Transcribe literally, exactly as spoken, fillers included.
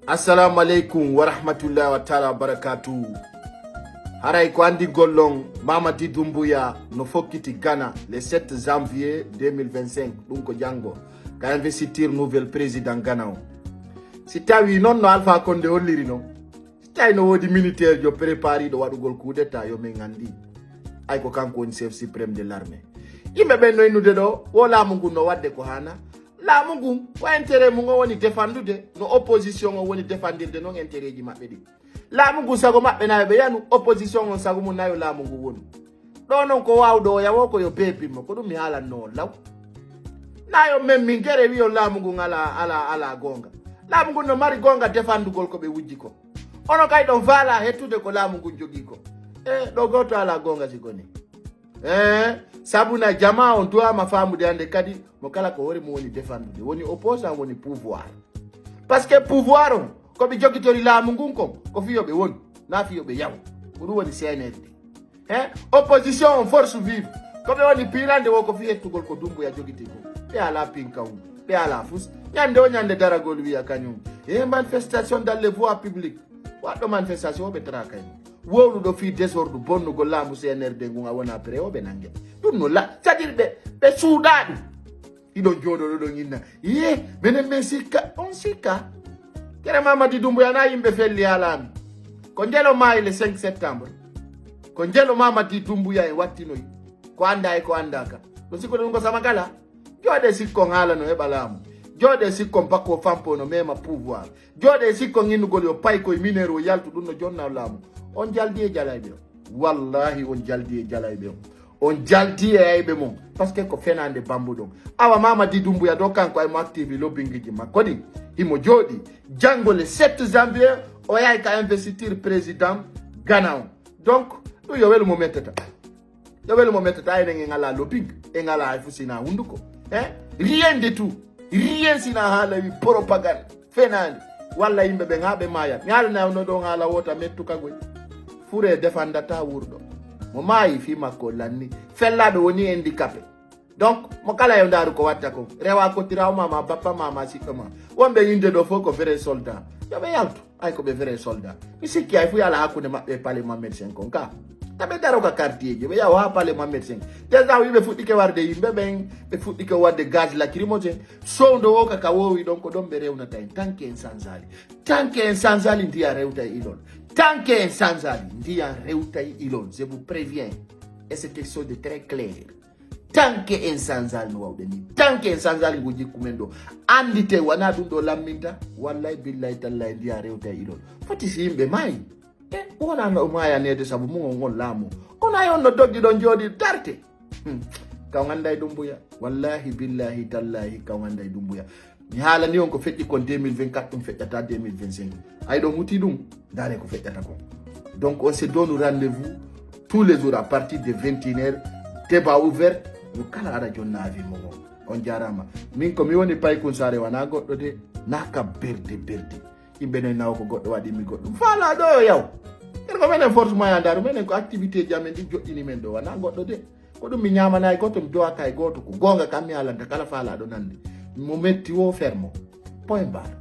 Assalamu aleykum wa rahmatullahi wa taala wa barakatuhu. Haray ko anndi gollon, Mamadi Doumbouya no fokkiti Ghana le sept janvier deux mille vingt-cinq, ɗum ko janngo, ka investiture nouvelle président Ghana o. Si tawi noon no Alpha Condé holliri non, si tawi no woodi militaire jo prépariɗo waɗugol coup d'état, yo min anndi. Ay ko kanko woni chef suprême de l'armée. Yimɓe ɓen no innude ɗo, wo laamu ngun no waɗde ko haana. Laamu ngun, ko intérêt mum o woni défendude, no opposition o woni défendirde non intérêt ji maɓɓe ɗi. Laamu ngun sago maɓɓe nayo ɓe yanu, opposition on sago mum nayo laamu ngun wonu. Ɗo non ko waawɗo o yawo ko yo beepin mo, ko ɗum mi haalanno on law. Nayo men min gere wiyon laamu ngun ala, ala, ala goonga. Laamu ngun no mari goonga défendugol ko ɓe wujji ko. Ono kay ɗon faala hettude ko laamu ngun jogii ko. E, ɗo gooto ala goonga si goni. Eh, sabu na jama on duwama famude hande kadi mo kala ko hoore mum woni défendude, woni opposant, woni pouvoir. Parce que pouvoir on, ko ɓe jogitori laamu ngun kon, ko fiyo ɓe woni, na fiyo ɓe yaw. Ko ɗum woni C N R D. Eh, opposition on force vive. Ko ɓe woni pirande wo ko fi hettugol ko Dumbuya jogiti ko. Ɓe ala pinkawu, ɓe ala fus. Ñande o ñande daragol wiya kañum. E manifestation dans les voies publiques. Waɗɗo manifestation o ɓe tara kay. Wowluɗo fii désordre bonnugol laamu C N R D ngun a wona pré o ɓe nange. Ɗum no la, c'est-à-dire ɓe, ɓe suuɗa ɗum. Iɗon jooɗoɗo ɗon inna. Ye, menen men sikka, on sikka. Kere Mamadi Dumbuya na yimɓe felli haalami. Ko njelo maayi le cinq septembre. Ko njelo Mamadi Dumbuya en wattinoyi. Ko annda e ko annda ka. Ɗum sikkuɗo ɗum ko sama kala. Jooɗe sikkon haala no heɓa laamu. Jooɗe sikkon bakko fampo no mema pouvoir. Jooɗe sikkon innugol yo pay koye mineur o yaltu ɗum no jonna laamu. On jaldi e jalayɓe on. Wallahi on jaldi e jalayɓe on. On jaldi e ayɓe mon. Parce que ko fenande bambuɗon. Awa Mamadi Dumbuya ɗo kanko ay mo active lobbyingiji makko ɗin. Himo jooɗi. Janngo le sept janvier o yahay ka investiture président Ghana on. Donc, ɗum yo welu mo mettata. Yo welu mo mettata, enen en ala lobbying, en ala hay fo sina hunduko. Eh? Rien de tout. Rien sina haala wi propagande. Fenande. Walla yimɓe ɓen ha ɓe maya. Mi haalana no ɗon haala wota mettu kagoy. Fure defandata wurɗo. Mo maayi fi makko lanni. Fellaɗo woni handicapé. Donc, mo kala yo ndaaru ko watta kon. Rewa ko tirawo ma, ma bappa ma, ma siɗɗo ma. Wonɓe inde ɗo fof ko vrai soldat. Yo ɓe yaltu. Ay ko ɓe vrai soldat. Mi sikki ay fu yala hakkunde maɓɓe e palais Mohamed cinq on ka. Taɓe daro ka quartier ji, ɓe yawa ha palais Mohamed cinq. Déjà wi ɓe fuɗɗike warde yimɓe ɓen, ɓe fuɗɗike warde gaz lacrymogène. Sowdo o ka ka wowi ɗon ko ɗon ɓe rewnata en. Tant que en sanzali. Tant que en sanzali ndiya rewta e ilol. Tant que en sanzali ndiya rewta e ilol. Je vous préviens. Et c'est quelque chose de très clair. Tant que en sanzali no wawɗe ni. Tant que en sanzali ngu jikku men ɗo. Andite wona ɗum ɗo lamminta. Wallahi billahi tallahi ndiya rewta e ilol. Foti si yimɓe maayi. E wona no maayanede sabu mum on on laamu. Kono ay on no doggi ɗon jooɗi darte. Hmm. Kaw ganda e Dumbuya. Wallahi billahi tallahi kaw ganda e Dumbuya. Mi haalani on ko feƴƴi kon deux mille vingt-quatre ɗum feƴƴata deux mille vingt-cinq. Ay ɗon huti ɗum. Ndaare ko feƴƴata kon. Donc on se donne rendez-vous tous les jours à partir de vingt et une heures. Débat ouvert. Mo kala aɗa jonna avis mo on. On jarama. Min ko mi woni paykun sare wana goɗɗo de. Naka berde berde. Yimɓe noy nawa ko goɗɗo waɗi mi goɗɗum. Faala ɗo yo yaw. Ɓen ko menen force moyen ndaru menen ko activité ji amen ɗin joɗɗini men ɗo wana goɗɗo de. Ko ɗum mi ñamanayi goto mi dowaka e goto ko gonga kam mi alanta kala faalaɗo nande. Mo metti wo fermo. Point barre.